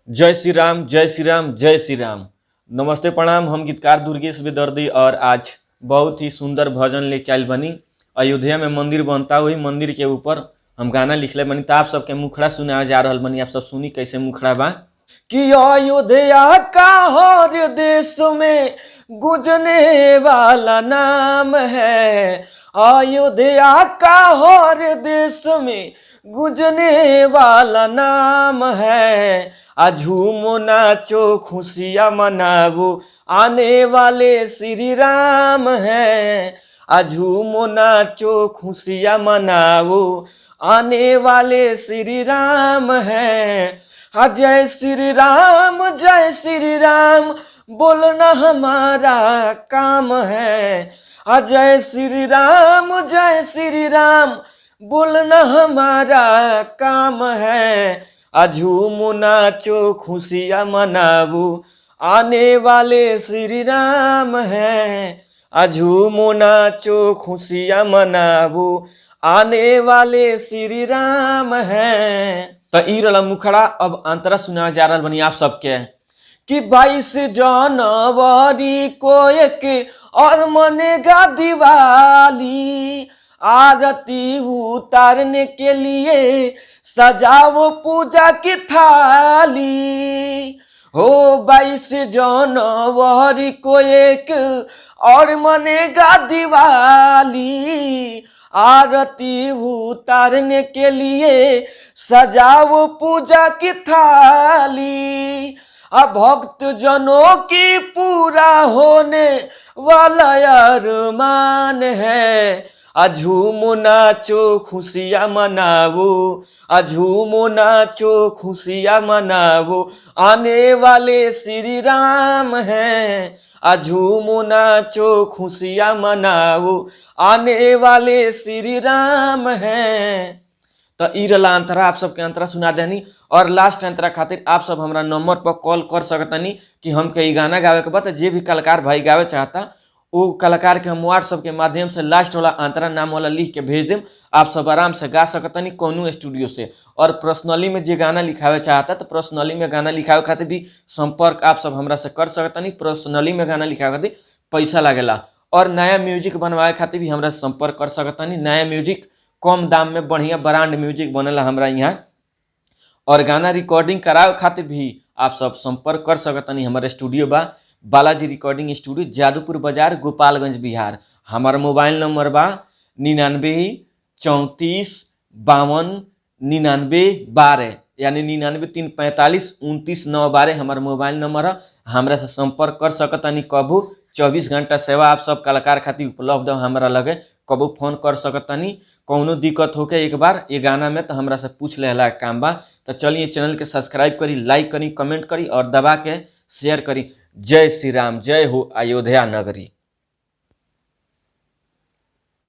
जय श्री राम, जय श्री राम, जय श्री राम। नमस्ते, प्रणाम। हम गीतकार दुर्गेश बेदर्दी और आज बहुत ही सुंदर भजन लेके आयल बनी। अयोध्या में मंदिर बनता, वही मंदिर के ऊपर हम गाना लिखले बनी। तो आप सबके मुखड़ा सुनावे जा रहल बनी। आप सब सुनी कैसे मुखड़ा बा कि अयोध्या का हर देश में गुजने वाला नाम है, अयोध्या का हर देश में गुजने वाला नाम है। आ झूमो नाचो खुशियाँ मनावो, आने वाले श्री राम है। आ झूमो नाचो खुशियाँ मनावो, आने वाले श्री राम है। आ जय श्री राम, जय श्री राम बोलना हमारा काम है। आ जय श्री राम, जय श्री राम बोलना हमारा काम है। आ झूमो नाचो खुशियाँ मनावो, आने वाले श्री राम है। आ झूमो नाचो खुशियाँ मनावो, आने वाले श्री राम है। तो ई रहला मुखड़ा। अब अंतरा सुनावे जा रहल बनी आप सबके कि 22 जनवरी को एक और मनेगा दिवाली, आरती उतारने के लिए सजाओ पूजा की थाली। हो 22 जनवरी को एक और मनेगा दिवाली, आरती उतारने के लिए सजाओ पूजा की थाली। अब भक्त जनों की पूरा होने वाला अरमान है। आ झूमो नाचो खुशियाँ मनावो, आ झूमो नाचो खुशियाँ मनावो, आने वाले श्री राम हैं। आ झूमो नाचो खुशियाँ मनावो, आने वाले श्री राम हैं। तो ई रहला अंतरा। आप सबके अंतरा सुना देनी और लास्ट अंतरा खातिर आप सब हमरा नंबर पर कॉल कर सकतनी कि हमके ई गाना गावे के बा। तो जे भी कलाकार भाई गावे चाहता, वो कलाकार के हम व्हाट्सएप के माध्यम से लास्ट वाला अंतरा नाम वाला लिख के भेज देम। आप सब आराम से गा सकतनी कोनो स्टूडियो से। और पर्सनली में जे गाना लिखावे चाहता, तो पर्सनली में गाना लिखावे खातिर भी संपर्क आप सब हमरा से कर सकतनी। पर्सनली में गाना लिखावे खातिर पैसा लागेला। और नया म्यूजिक बनवाए खातिर भी हमरा से संपर्क कर सकतनी। नया म्यूजिक कम दाम में बढ़िया ब्रांड म्यूजिक बनेला हमरा यहाँ। और गाना रिकॉर्डिंग करावे खातिर भी आप सब संपर्क कर सकतनी। हमारे स्टूडियो बा बालाजी रिकॉर्डिंग स्टूडियो, जादूपुर बाजार, गोपालगंज, बिहार। हमार मोबाइल नंबर बा 9934529912, यानी 9934529912 हमार मोबाइल नंबर है। हमरा से संपर्क कर सकतनी कबू। 24 घंटा सेवा आप सब कलाकार खातिर उपलब्ध है हमरा लगे। कबू फोन कर सकतनी। कौनो दिक्कत होके एक बार ये गाना में तो हमरा से पूछ लेहला के काम बा। तो चलिए, चैनल के सब्सक्राइब करी, लाइक करी, कमेंट करी और दबा के शेयर करी। जय श्री राम, जय हो अयोध्या नगरी।